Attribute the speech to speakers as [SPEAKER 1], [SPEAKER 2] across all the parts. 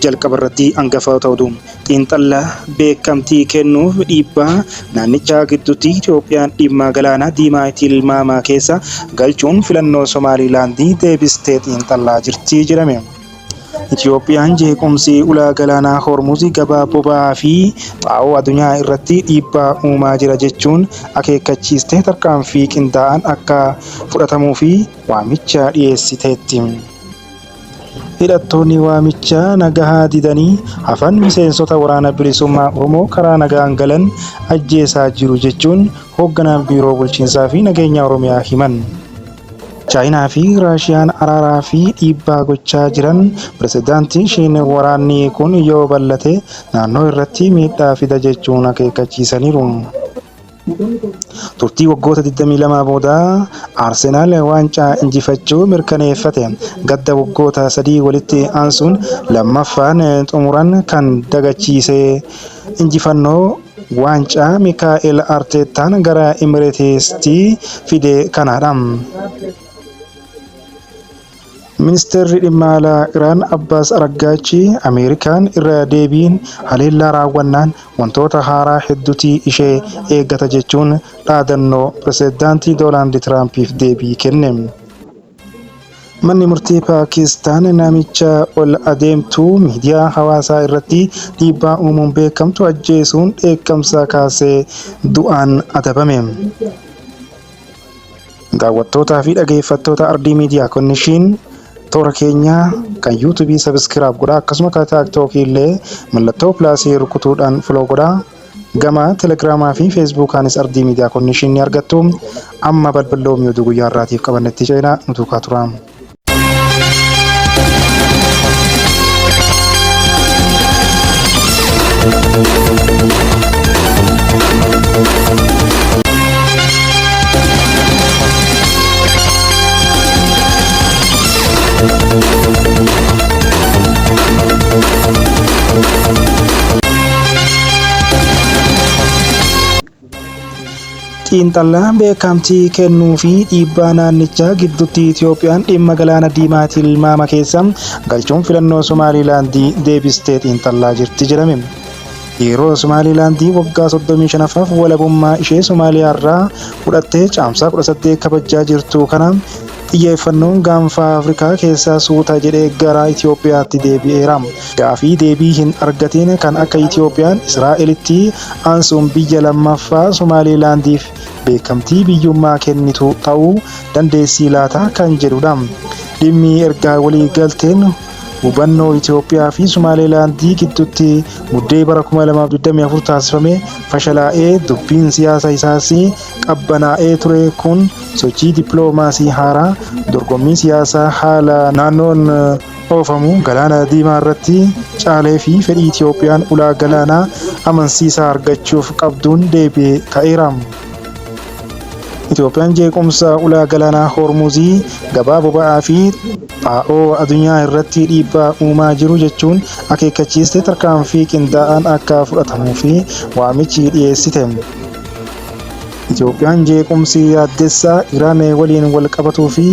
[SPEAKER 1] Jalqaba irratti hangafa ta'utu xiinxala beekamtii kennuuf dhiibbaa naannichaa gidduutti Itoophiyaan dhimma galaana diimaa tilmaama keessa galchuun filannoo Somaalilaandii deebistee xiinxalaa jirti jedhame. Itoophiyaan jeequmsi ulaa galaanaa Hormuz gabaa boba'aa fi xaa'oo addunyaa irratti dhiibbaa uumaa jira jechuun akeekkachiistee tarkaanfii qindaa'aan akka fudhatamuu fi waamicha dhiyeessiteetti. Hidhattoonni waamicha nagahaa didanii hafan miseensota waraana bilisummaa Oromoo karaa nagaan galan ajjeesaa jiru jechuun hoogganaan biiroo bulchiinsaa fi nageenya Oromiyaa himan. Chaayinaa fi Raashiyaan araaraa fi dhiibbaa gochaa jiran pirezidaantii ishiin waraanni kun yoo bal'ate naannoo irratti miidhaa fida jechuun akeekkachiisaniiru. Turtii waggoota 22 booda Arsenaal waancaa injifachuu mirkaneeffate. Gadda waggoota sadii walitti aansuun lammaffaan xumuran kan dagachiise injifannoo waancaa Mikaa'el Arteettaan gara Imireetisti fide kanaadha. Ministeerri dhimma alaa Iraan Abbaas Araggaachi Ameerikaan irra deebiin haleellaa raawwannaan wantoota haaraa hedduuti ishee eeggata jechuun dhaadannoo pirezidaantii Doonaald Tiraampiif deebii kenne. Manni murtii Paakistaan namicha ol adeemtuu miidiyaa hawaasaa irratti dhiibbaa uumuun beekamtu ajjeesuun dheekkamsa kaasee du'aan adabame. Daawwattootaa fi dhaggeeffattoota Ardii Miidiyaa Konnishiin toora keenyaa kan yuutuubii sabiskiraayib godhaa akkasuma kan tiiktookii illee mallattoo pilaasii rukutuudhaan foloo godhaa. Gama telegiraamaa fi feesbuukaanis Ardii Miidiyaa Konnishiin ni argattu. Amma balballoomii oduu guyyaa har'aatiif qabannetti ceenaa nu duukaa tura. Xiinxalaa beekamtii kennuu fi dhiibbaa naannichaa gidduutti Itoophiyaan dhimma galaana diimaa tilmaama keessa galchuun filannoo Somaalilaandii deebistee xiinxalaa jirti jedhame. Yeroo Somaalilaandii waggaa 35ffaaf walabummaa ishee Somaaliyaarraa fudhattee caamsaa 18 kabajaa jirtu kana xiyyeeffannoon gaanfa Afrikaa keessaa suuta jedhee gara Itoophiyaatti deebi'eera. Gaafii deebii hin argatiin kan akka Itoophiyaan Israa'elitti aansuun biyya lammaffaa Somaalilaandiif beekamtii biyyummaa kennitu ta'uu dandeessii laata kan jedhudha. Dhimmi ergaa walii galteen hubannoo Itoophiyaa fi Somaalilaandii gidduutti muddee bara 2024 taasifame fashalaa'ee dubbiin siyaasa isaas qabbanaa'ee ture kun sochii dippiloomaasii haaraa dorgommii siyaasaa haala naannoon oofamu galaana diimaa irratti caalee fi fedhii Itoophiyaan ulaa galaanaa amansiisaa argachuuf qabduun deebi'ee ka'eera. Itoophiyaan jeequmsa ulaa galaanaa Hormuzii gabaa boba'aa fi xaa'oo addunyaa irratti dhiibbaa uumaa jiru jechuun akeekkachiiste tarkaanfii qindaa'aan akka fudhatamuu fi waamichi dhiyeessite. Itoophiyaan jeequmsi yaaddessaa Iraan waliin wal qabatuu fi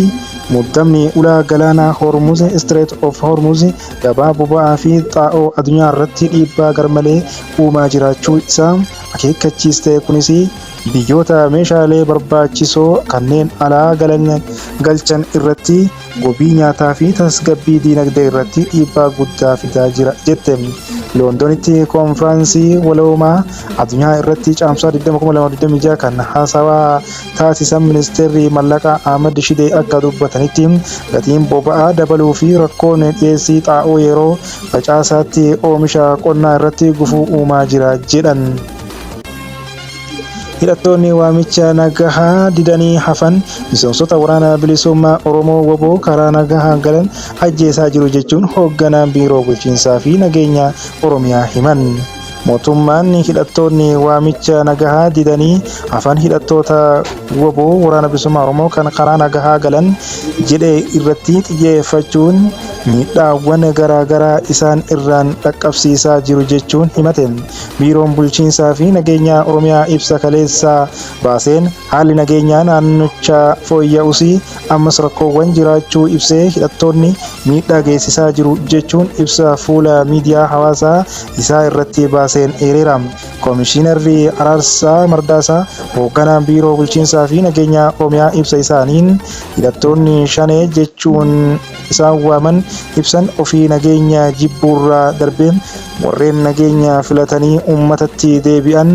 [SPEAKER 1] muddamni ulaa galaanaa Hormuz Strait of Hormuz gabaa boba'aa fi xaa'oo addunyaa irratti dhiibbaa garmalee uumaa jiraachuu isaa akeekkachiiste. Kunis biyyoota meeshaalee barbaachisoo kanneen alaa galchan irratti wabii nyaataa fi tasgabbii diinagdee irratti dhiibbaa guddaa fidaa jira jette. Loondonitti koonfiraansii waloomaa addunyaa irratti caamsaa 2026 kan haasawaa taasisan ministeerri mallaqaa Ahmad Shidee akka dubbatanitti gatiin boba'aa dabaluu fi rakkoon dhiyeessii xaa'oo yeroo facaasaatti oomisha qonnaa irratti gufuu uumaa jira jedhan. Hidhattoonni waamicha nagahaa didanii hafan miseensota waraana bilisummaa Oromoo WBO karaa nagahaa galan ajjeesaa jiru jechuun hoogganaan biiroo bulchiinsaa fi nageenya Oromiyaa himan. Mootummaan hidhattoonni waamicha nagahaa didanii afaan hidhattoota WBO Waraana Bilisummaa Oromoo kan karaa nagahaa galan jedhe irratti xiyyeeffachuun miidhaawwan garaagaraa isaan irraan dhaqqabsiisaa jiru jechuun himate. Biiroon Bulchiinsaa fi Nageenyaa Oromiyaa ibsa kaleessa baaseen haalli nageenyaa naannichaa fooyya'us ammas rakkoowwan jiraachuu ibsee hidhattoonni miidhaa geessisaa jiru jechuun ibsa fuula miidiyaa hawaasaa isaa irratti baaseen eereera. Komishiinarri Araarsaa Mardaasaa hoogganaan Biiroo Bulchiinsaa fi Nageenyaa Oromiyaa ibsa isaaniin hidhattoonni Shanee jechuun isaan waaman ibsan ofii nageenya jibbuurraa darbee warreen nageenya filatanii uummatatti deebi'an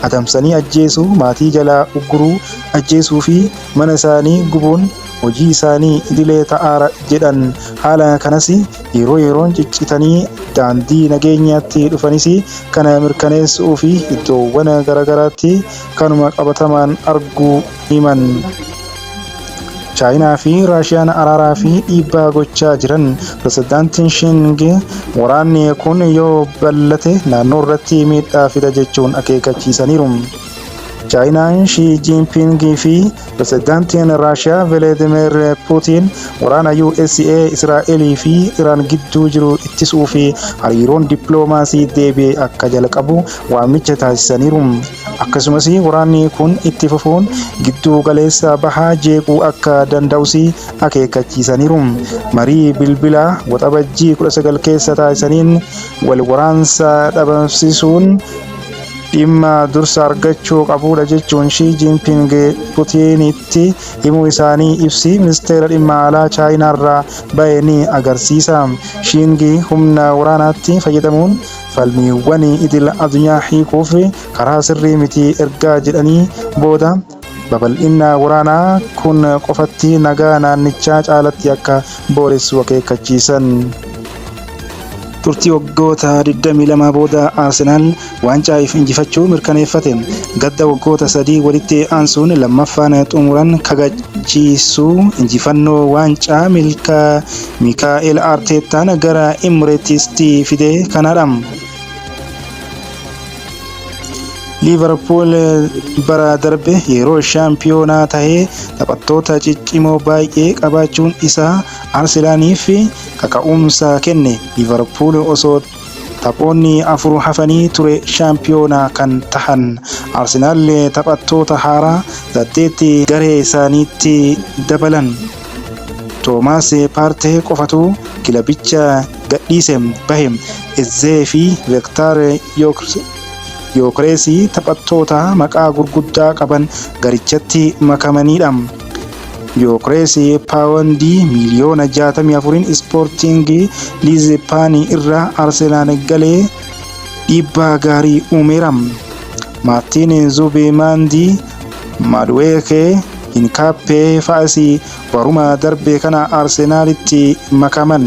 [SPEAKER 1] adamsanii ajjeesuu, maatii jalaa ugguruu, ajjeesuu fi mana isaanii gubuun hojii isaanii idilee ta'aara jedhan. Haala kanas yeroo yeroon ciccitanii daandii nageenyaatti dhufanis kana mirkaneessuu fi iddoowwan garaagaraatti kanuma qabatamaan arguu himan. Chaayinaa fi Raashiyaan araaraa fi dhiibbaa gochaa jiran. Pirezidaantiin Shiing waraanni kun yoo bal'ate naannoo irratti miidhaa fida jechuun akeekkachiisaniiru. Chaayinaan Shii Jiinpiing fi Pirezidaantiin Raashiyaa Vilaadiimiir Puutiin waraana USA, Israa'elii fi Iraan gidduu jiru ittisuu fi hariiroon dippiloomaasii deebi'ee akka jalqabu waamicha taasisaniiru. Akkasumas waraanni kun itti fufuun gidduu galeessa bahaa jeequu akka danda'us akeekkachiisaniiru. Marii bilbilaa Waxabajjii 19 keessa taasisaniin wal waraansa dhabamsiisuun dhimma dursa argachuu qabudha jechuun Shii Jiinpiing Putiinitti himuu isaanii ibsi ministeera dhimma alaa Chaayinaarraa ba'e ni agarsiisa. Shiingi humna waraanaatti fayyadamuun falmiiwwan idil addunyaa hiikuuf karaa sirrii miti ergaa jedhanii booda babal'ina waraanaa kun qofatti nagaa naannichaa caalatti akka booressu akeekkachiisan. Turtii waggoota 22 booda Arsenaal waancaa if injifachuu mirkaneeffate. Gadda waggoota sadii walitti aansuun lammaffaan xumuran kagachiisu injifannoo waancaa Mikaa'el Arteettaan gara Imireetisti fide kanadha. Liivarpuul bara darbe yeroo shaampiyoonaa tahee taphattoota ciccimoo baay'ee qabaachuun isaa Arsenaaliif kaka'umsa kenne. Liivarpuul osoo taphoonni afur hafanii ture shaampiyoonaa kan tahan. Arsenaal taphattoota haaraa saddeetti garee isaaniitti dabalan. Toomaas Paartee qofatu kilabicha gadhiise bahe. Ezzee fi Veektaar Yookirees taphattoota maqaa gurguddaa qaban garichatti makamanidha. Yookirees paawondii miiliyoona 64n Ispoortiing Liizpaanii irraa Arsenaal galee dhiibbaa gaarii uumeera. Maartiin Zubimaandii, Maduweekee, Hinkaappee fa'as baruma darbe kana Arsenaalitti makaman.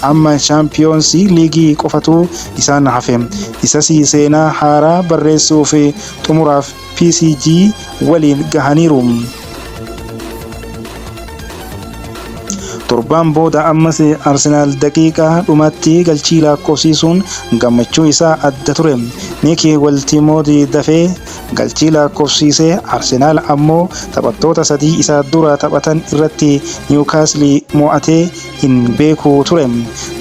[SPEAKER 1] Amma Shaampiyoonsi Liigii qofatu isaan hafe. Isas seenaa haaraa barreessuuf xumuraaf PSG waliin gahaniiru. Torbaan booda ammas Arsenaal daqiiqaa dhumatti galchii lakkoofsisuun gammachuu isaa adda ture. Niik Waltimoodi dafee galchii lakkoofsise. Arsenaal ammoo taphattoota sadii isa dura taphatan irratti Niwukaasili mo'atee hin beeku ture.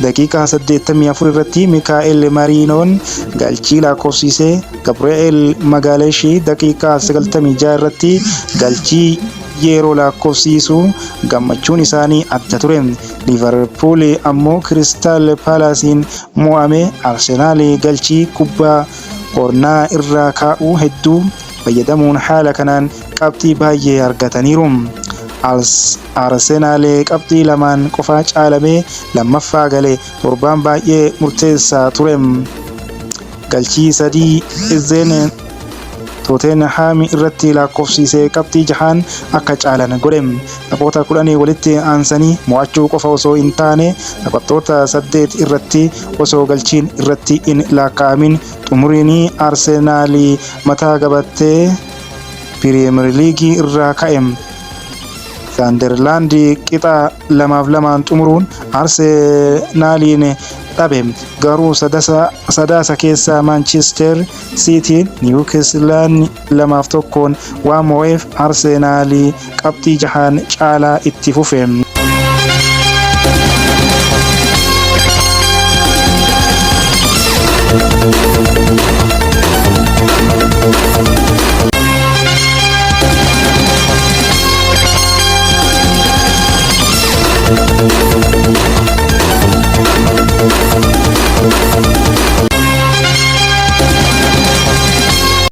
[SPEAKER 1] Daqiiqaa 84 irratti Mikaa'el Mariinoon galchii lakkoofsise. Gabri'eel Magaaleesh daqiiqaa 96 irratti galchii yeroo lakkoofsisu gammachuun isaanii adda ture. Liivarpuul ammoo Kiristaal Paalaasiin mo'ame. Arsenaal galchii kubbaa koornaa irraa kaa'uu hedduu fayyadamuun haala kanaan qabxii baay'ee argataniiru. Arsenaal qabxii lamaan qofa caalamee lammaffaa gale. Torbaan baay'ee murteessaa ture. Galchii sadii Ezzeen Tootenhaam irratti lakkoofsise qabxii jahaan akka caalan godhe. Taphoota 10 walitti aansanii mo'achuu qofa osoo hin taane taphattoota saddeet irratti osoo galchiin irratti hin lakkaa'amin xumuriin Arsenaal mataa gabattee Piriimeer Liigii irraa ka'e. Saanderlaand qixa 2-2 xumuruun Arsenaaliin dhabe. Garuu Sadaasa keessa Maanchister Siitiin Niwukistilaan 2-1n waan mo'eef Arsenaal qabxii jahaan caalaa itti fufe.